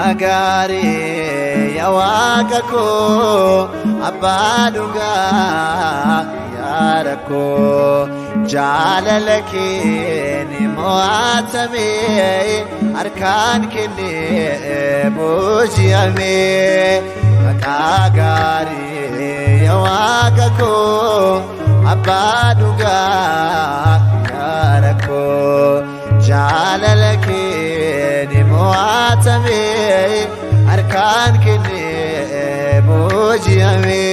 Maqaa gaarii yaa Waaqa koo, abbaa dhugaa yaa rakkoo, jaalala keen mo'atame, harkaan kennee booji'ame. Maqaa gaarii yaa Waaqa koo, abbaa dhugaa yaa rakkoo, jaalala keen mo'atame, harkaan kennee booji'ame.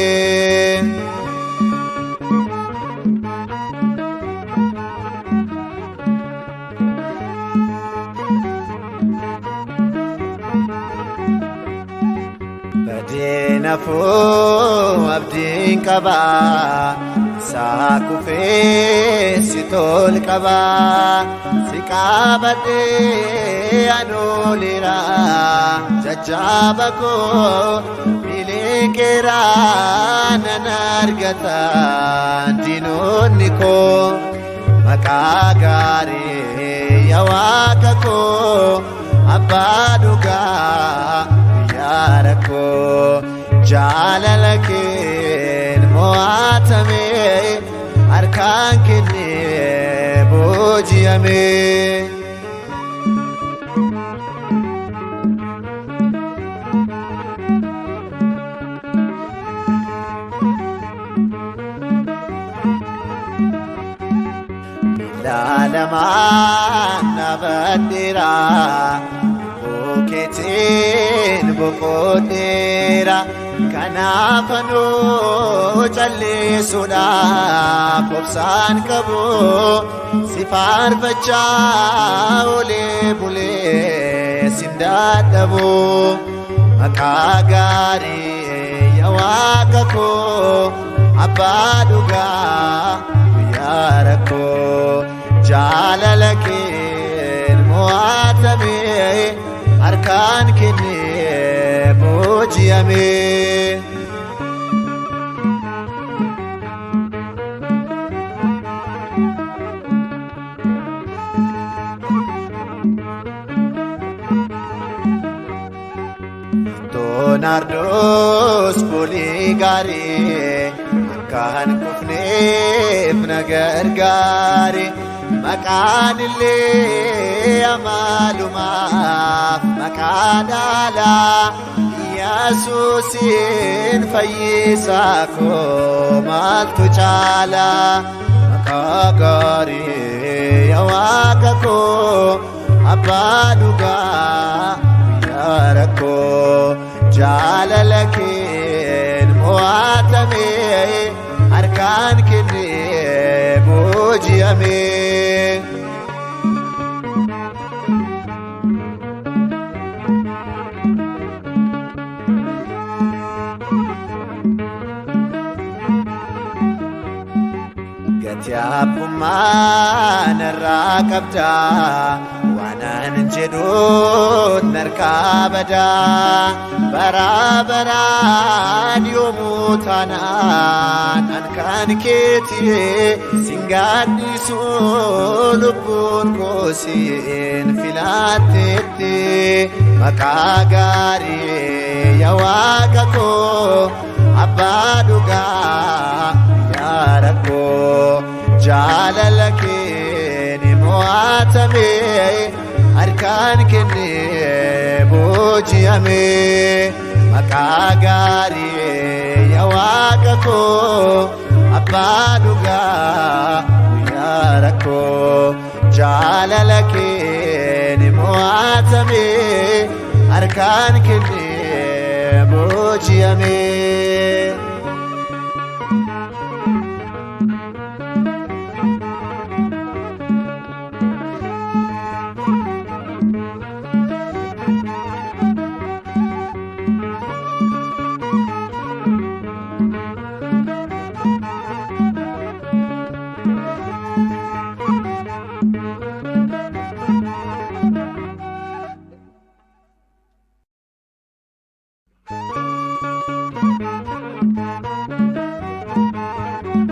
Badeen hafuu abdiin qabaa, isaa kufee si tol qabaa, si qabadhee anooleera, jajjaaba koo miliqeera, nan argata diinonni koo. Maqaa gaarii yaa Waaqa koo, abbaa dhugaa yaa rakkoo, jaalala keen mo'atame, harkaan kennee booji'ame. Miila lamaan dhaabadheera, bukeetiin boqodheera, kanaaf anuu callisuudhaaf obsaan qabu, si faarfachaa olee bulee sin dadhabu. Maqaa gaarii yaa Waaqa koo, abbaa dhugaa guyyaa rakkoo, jaalala keen mo'atame, harkaan kennee booji'ame. Leonardoos foolii gaarii akka hin kufneef na gargaare, maqaan illee amaalumaaf maqaa dhaalaa, Yesuusin fayyisaa koo maaltu caalaa? Maqaa gaarii yaa Waaqa koo, abbaa dhugaa guyyaa rakkoo, jaalala keen mo'atame, harkaan kennee booji'ame. Gati abbummaa narraa qabdaa, waanan jedhuun narkaa badaa, bara baraan yoomuu taanaan an kan keeti, sin gaaddisu, lubbuun koosiin filatteetti. Maqaa gaarii yaa Waaqa koo, abbaa dhugaa yaa rakkoo, jaalala keen mo'atame, harkaan kennee booji'ame. Maqaa gaarii yaa Waaqa koo, abbaa dhugaa guyyaa rakkoo, jaalala keen mo'atame, harkaan kennee booji'ame.